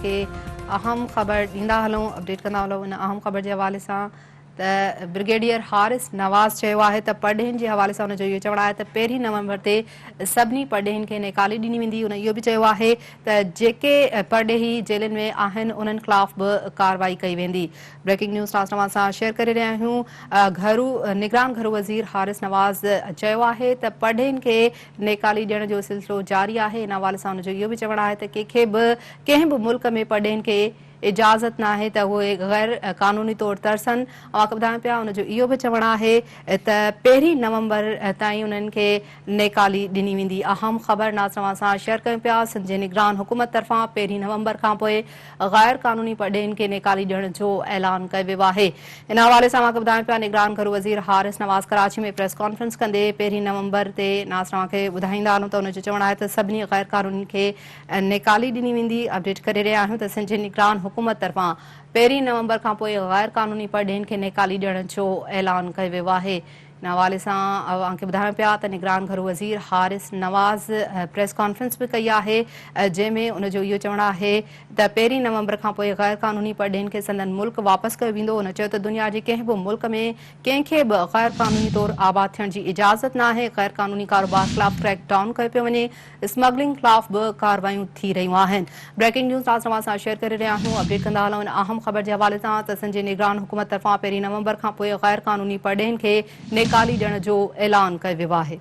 کي اهم خبر ڏيندا هلون اپڊيٽ ڪندا هلون ان اهم خبر جي حوالي سان ته برگيڊيئر حارث نواز چيو آهي ته پرڏيهين جي حوالي سان ان جو اهو چوڻ آهي ته پهرين نومبر تي سڀني پرڏيهين کي نيڪالي ڏني ويندي ان اهو به چيو آهي ته جيڪي پرڏيهي جيلن ۾ آهن انهن خلاف به ڪارروائي ڪئي ويندي بريڪنگ نيوز ناز نواز سان شيئر ڪري رهيا آهيون گهرو نگران گهرو وزير حارث نواز چيو آهي ته پرڏيهين کي نيڪالي ڏيڻ جو سلسلو جاري آهي ان حوالي سان ان جو اهو به چوڻ آهي ته ڪنهن کي به ڪنهن به ملڪ ۾ پرڏيهين کي اجازت ناهي ته اهي غير قانوني طور ترسن. اوهان کي ٻڌايون پيا ان جو اهو به چوڻ آهي ته پهرين نومبر تائين انهن کي نيڪالي ڏني ويندي. اهم خبر ناز اوهان سان شيئر ڪيون پيا سنڌ جي نگران حڪومت طرفان پهرين نومبر کانپوء غير قانوني پرڏيهين کي نيڪالي ڏيڻ جو اعلان ڪيو ويو آهي. ان حوالي سان اوهان کي ٻڌايون پيا نگران گهرو وزير حارث نواز ڪراچي ۾ پريس ڪانفرنس ڪندي پهرين نومبر تي ناز اوهان کي ٻڌائيندا هلون ته ان جو چوڻ آهي ته سڀني غير قانونين کي نيڪالي ڏني ويندي، اپڊيٽ ڪري رهيا آهيون ته سنڌ جي نگران حڪومت طرفان پهرين نومبر کانپوء غير قانوني پرڏيهين کي نيڪالي ڏيڻ جو اعلان ڪيو ويو آهي. ان حوالي سان اوهان کي ٻڌايون پيا ته نگران گهرو وزير حارث نواز پريس ڪانفرنس به ڪئي آهي جنهن ۾ ان جو اهو چوڻ آهي ته پهرين نومبر کانپوء غير قانوني پرڏيهين کي سندن ملڪ واپس ڪيو ويندو. هن چيو ته دنيا جي ڪنهن به ملڪ ۾ ڪنهن کي به غير قانوني طور آباد ٿيڻ جي اجازت ناهي، غير قانوني ڪاروبار خلاف ڪريڪ ڊائون ڪيو پيو وڃي، اسمگلنگ خلاف به ڪارروايون ٿي رهيون آهن. بريڪنگ نيوز ناز نواز سان شيئر ڪري رهيا آهيون اپڊيٽ ڪندا هلون ان اهم خبر جي حوالي سان ته سنڌ جي نگران حڪومت طرفان پهرين نومبر کان پوء غير قانوني پرڏيهين کي نيڪالي ڏيڻ جو اعلان ڪيو ويو آهي.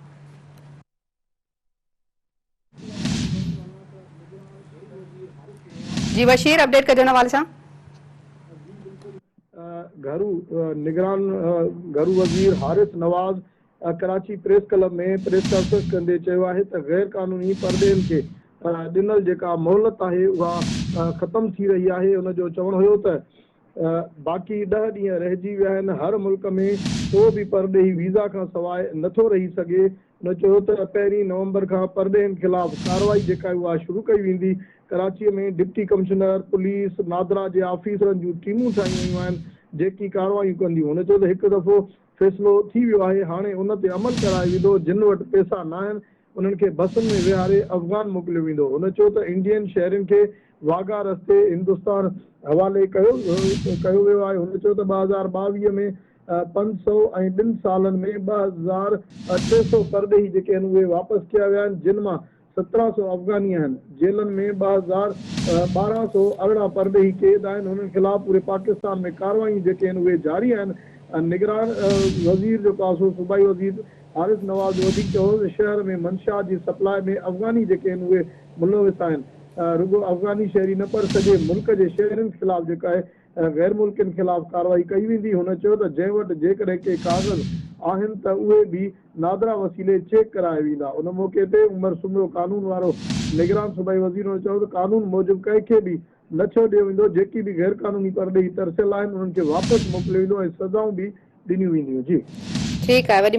جي بشير اپڊيٽ ڪجو ان حوالي سان. گهرو نگران گهرو وزير Haris Nawaz Karachi press club ۾ press conference ڪندي چيو آهي ته غير قانوني پرڏيهين کي ڏنل جيڪا مهلت آهي اها ختم ٿي رهي آهي ان جو چوڻ هيو ته باقي ڏهه ڏينهن رهجي ويا آهن هر ملڪ ۾ ڪو به پرڏيهي ويزا کان سواء نٿو رهي سگهي هن چيو ته پهرين نومبر کان پرڏيهين خلاف ڪارروائي جيڪا آهي اها شروع ڪئي ويندي Karachi ۾ deputy commissioner police NADRA جي آفيسرن جون ٽيمون ٺاهيون ويون آهن جيڪي ڪارروايون ڪنديون هن چيو ته هڪ دفعو فيصلو ٿي ويو آهي، هاڻي ان تي عمل ڪرايو ويندو، جن وٽ پئسا ناهن انهن کي بسن ۾ ويهاري افغان موڪليو ويندو. هن چيو ته انڊين شهرين کي واگها رستي هندستان حوالي ڪيو ڪيو ويو آهي. هن چيو ته 2022 ۾ 500 ۽ ٻن سالن ۾ 2300 پرڏيهي جيڪي آهن اهي واپس ڪيا ويا آهن جن مان 17 سو افغاني آهن، جيلن ۾ 1218 پرڏيهي قيد آهن، انهن خلاف پوري پاڪستان ۾ ڪارروايون جيڪي آهن اهي جاري آهن، نگران وزير جو پاسو صوبائي وزير حارث نواز جو وڌيڪ چيو ته شهر ۾ منشيات جي سپلاء ۾ افغاني جيڪي آهن اهي ملوث آهن، رڳو افغاني شهري نه پر سڄي ملڪ جي شهرين خلاف جيڪو آهي غير ملڪين خلاف ڪارروائي ڪئي ويندي، هن چيو ته جنهن وٽ جيڪڏهن ڪي ڪاغذ آهن ته اهي به نادرا وسيلي چيڪ ڪرايا ويندا، ان موقعي تي عمر سومرو قانون وارو نگران صوبائي وزير هن چيو ته قانون موجب ڪنهن کي به نه ڇڏيو ويندو، جيڪي به غير قانوني پرڏيهي ترسيل آهن انهن کي واپس موڪليو ويندو ۽ سزائون به ڏنيون وينديون. جي. ٺيڪ آهي وڏي.